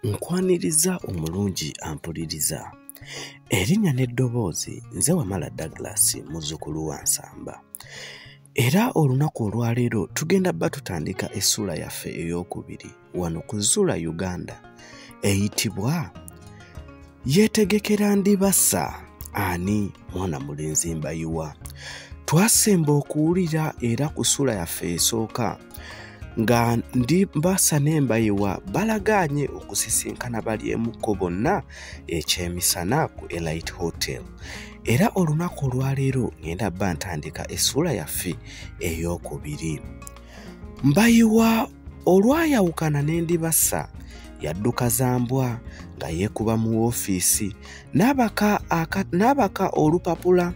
Nkwaniriza omulungi ampuliriza. Erinnya n'eddoboozi nze Wamala Douglas muzzukulu wa Nsamba. Era olunaku olwaleero tugenda bba tutandika essuula yaffe eyookubiri wano ku Zula Uganda eyitibwa Yeetegekera Ndibassa ani mwana mulenzi Mbayiwa. Twasemba okuwulira era ku ssuula yaffe esooka nga Ndibassa ne Mbayiwa balagaanye okusisinkana balyemukko bonna ekyemisana ku Elite Hotel. Era olunaku olwaleero ngenda bba ntandika essuula yaffe eyookubiri. Mbayiwa olwayawukana ne Ndibassa yadduka zambwa nga yeekuba mu woofiisi n'abaka olupapula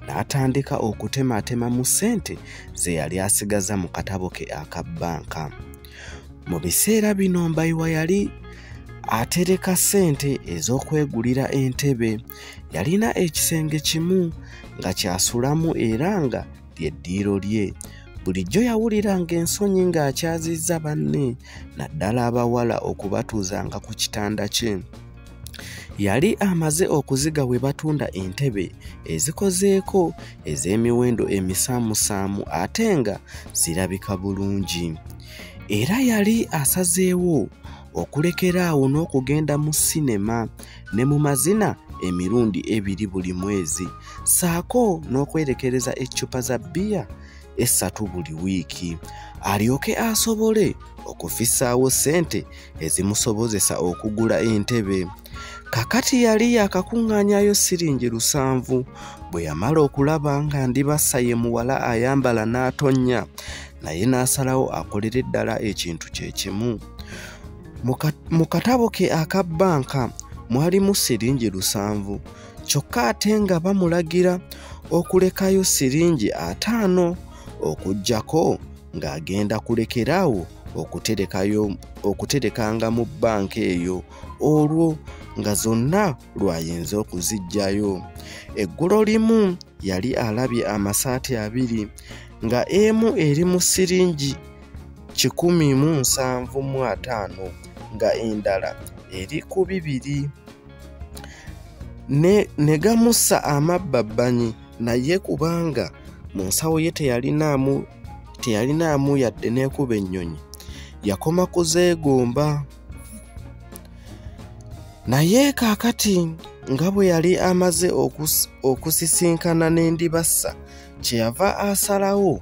n'atandika okutematema mu ssente ze yali asigaza mu katabo ke aka bbanka. Mu biseera bino Mbayiwa yali atereka ssente ez'okwegulira entebe. Yalina ekisenge kimu nga kyasulamu era nga ly'eddiiro lye. Bulijjo yawuliranga ensonyi ng'akyazizza banne naddala abawala okubatuuzanga ku kitanda kye. Yali amaze okuziga we batunda entebe ezikozeeko ez'emiwendo emisaamusaamu ate nga zirabika bulungi. Era yali asazeewo okulekeraawo n'okugenda mu sinema ne mu mazina emirundi ebiri buli mwezi, ssaako n'okwerekereza eccupa za bbiya 3 buli wiiki, alyoke asobole okufissaawo ssente ezimusobozesa okugula entebe. Kakati yali yakakuŋŋaanyayo siringi 7 bwe yamala okulaba nga Ndibassa ye muwala ayambala n'atonnya, naye n'asalawo akolere ddala ekintu kye kimu. Mu katabo ke aka bbanka mwalimu siringi 7, kyokka ate nga bamulagira okulekayo siringi 5 okuggyako ng'agenda kulekeraawo okuterekanga mu bbanka eyo olwo nga zonna lw'ayinza okuziggyayo. Eggulo limu yali alabye amasaati 2 nga emu eri mu siringi 175 nga endala eri ku 2 ne gamussa amabbabbanyi, naye kubanga mu nsawo ye teyalinaamu yadde n'ekuba ennyonyi, yakoma kuzeegomba. Naye kaakati nga bwe yali amaze okusisinkana ne Ndibassa, kyeyava asalawo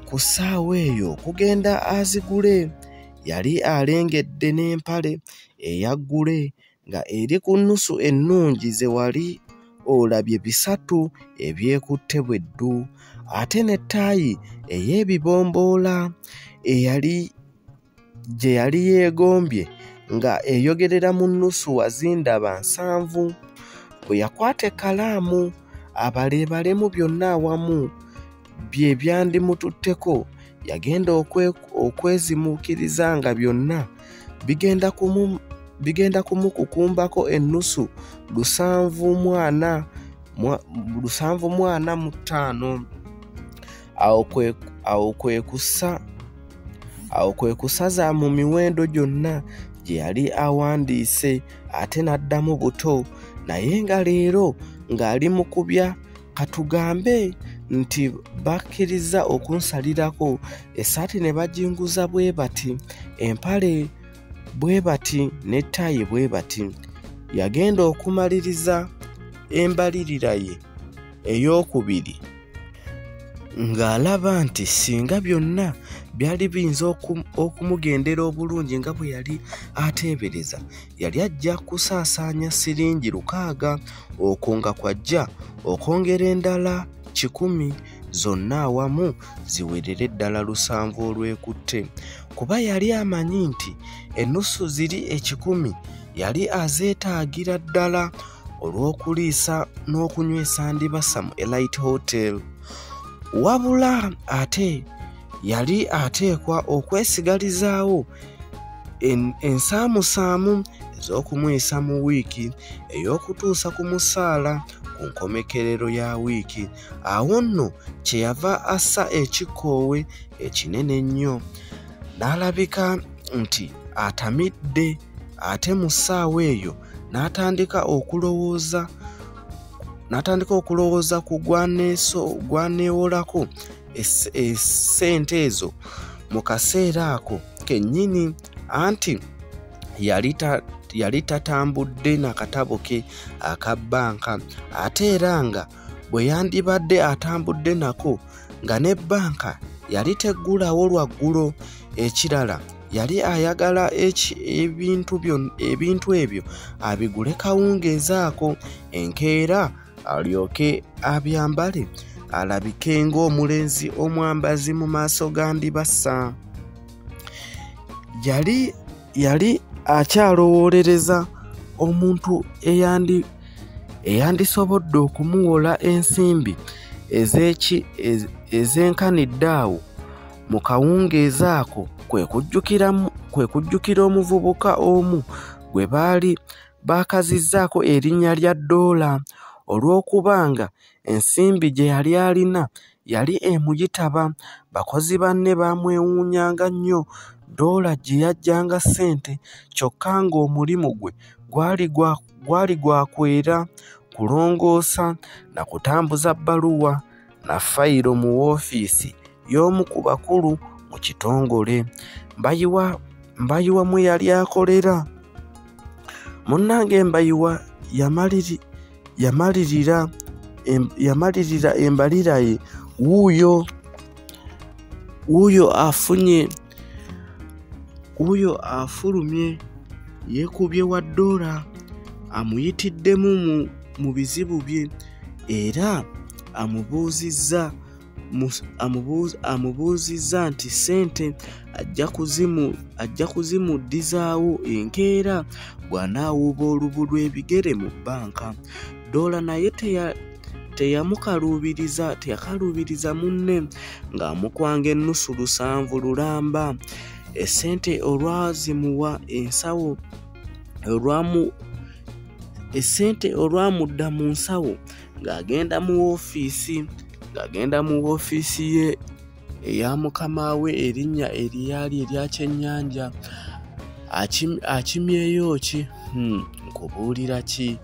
ku ssaawa eyo okugenda azigule. Yali alengedde n'empale eya ggule nga eri ku nnusu ennungi ze wali olabye 3 ebyekutte bwe ddu, ate n'ettaayi ey'ebibomboola gye yali yeegombye nga eyogerera mu nnusu wazindaba 7. Bwe yakwata ekkalaamu abaleebalemu byonna awamu bye byandimututteko, yagenda okwezimuukiriza nga byonna bigenda kumukukumbako ennusu 745. Awo kwe kusaza mu miwendo gyonna gye yali awandiise ate n'addamu buto, naye nga leero ng'ali mu kubya katugambe nti bakkiriza okunsalirako essaati ne baginguza bwe bati, empale bwe bati n'ettaayi bwe bati. Yagenda okumaliriza embalirira ye eyookubiri ng'alaba nti singa byonna byali biyinza okumugendera obulungi nga bwe yali ateebereza, yali ajja kusaasaanya siringi 6 okwo nga kwajja okwongera endala 100 zonna awamu ziwerere ddala 7 olwekutte, kuba yali amanyi nti ennusu ziri 100 yali azeetaagira ddala olw'okuliisa n'okunywesa Ndibassa mu Elite Hotel. Wabula ate yali ateekwa okwesigalizaawo ensaamusaamu ez'okumuyisa mu wiiki ey'okutuusa ku musaala ku nkomekerero ya wiiki. Awo nno kyeyava assa ekikoowe ekinene ennyo n'alabika nti atamidde Ate mu ssaawa eyo n'atandika okulowooza ku gwaneewolako essente ezo mu kaseera ako kennyini, anti yali tatambudde na katabo ke aka bbanka, ate era nga bwe yandibadde atambudde nako nga ne bbanka yali teggulawo lwaggulo. Ekirala yali ayagala ebintu ebyo abigule kawungeezi ako enkeera alyoke abyambale alabike ng'omulenzi omwambazi mu maaso ga Ndibassa. Yali akyalowoolereza omuntu eyandisobodde okumuwola ensimbi ezenkanidde awo mu kawungeezi ako, kwe kujjukira omuvubuka omu gwe baali baakazizzaako erinnya lya Ddoola, olw'okubanga ensimbi gye yali alina yali emuyitaba. Bakozi banne baamwewuunyanga nnyo Ddoola gye yaggyanga ssente, kyokka ng'omulimu gwe gwali gwa kwera, kulongoosa na kutambuza bbaluwa na fayiro mu woofiisi y'omu ku bakulu mu kitongole Mbayiwa mwe yali akolera. Munnange Mbayiwa yamalirira embalira ye, wuuyo afulumye yeekubye wa Ddoola amuyitiddemu mu bizibu bye, era amubuuzizza nti ssente ajja kuzimuddizaawo enkeera bw'anaawuuba olubu lw'ebigere mu bbanka. Ddoola naye teyakaluubiriza munne ng'amukwanga ennusu 7 lulamba. Essente olwamudda mu nsawo ng'agenda mu woofiisi ye eya mukama we erinnya eryali erya Kyennyanja. Akimyeyo ki? Nkubuulira ki?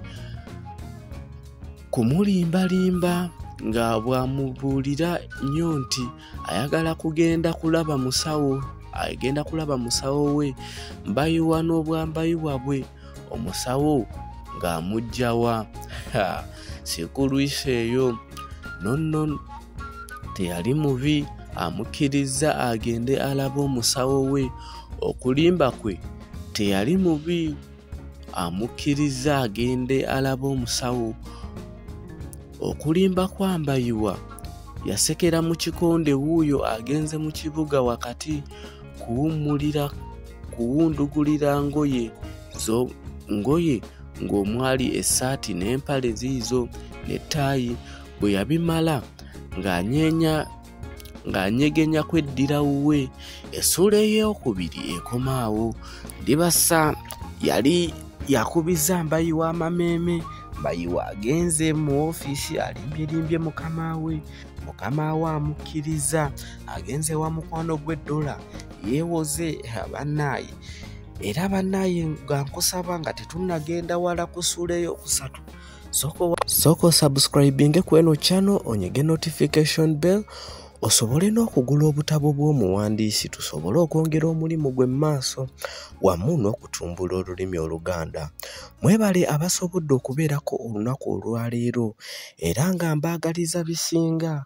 Kumulimbalimba nga bw'amubuulira nnyo nti ayagala kugenda kulaba musawo, agenda kulaba musawo we Mbayiwa n'obwambayiwa bwe. Omusawo ng'amuggya wa? Sikulwisa eyo. Nonno teyali mubi, amukkiriza agende alabe omusawo we. Okulimba kwe teyali mubi, amukkiriza agende alabe omusawo. Okulimba kwa Mbayiwa yasekera mu kikonde, wuuyo agenze mu kibuga wakati kuwundugulira ngoye ng'omwali essaati n'empale ziizo n'ettaayi. Bwe yabimala ng'anyegenya kweddira wuwe. Essuula eyookubiri ekomaawo. Ndibassa yali yakubiza Mbayiwa amameeme. Mbayiwa agenze mu woofiisi alimbyelimbye mukama we. Mukama we amukkiriza agenze wa mukwano gwe Ddoola yeewoze bannaaye. Era bannaaye nga nkusaba nga tetunnagenda wala ku ssuula eyookusatu, sooka osubscribinge ku eno channel, onyige notification bell, osobole n'okugula obutabo bw'omuwandiisi tusobole okwongera omulimu gwe mu maaso wamu n'okutumbula olulimi Oluganda. Mwebale abasobodde okubeerako olunaku olwaleero, era nga mbaagaliza bisinga.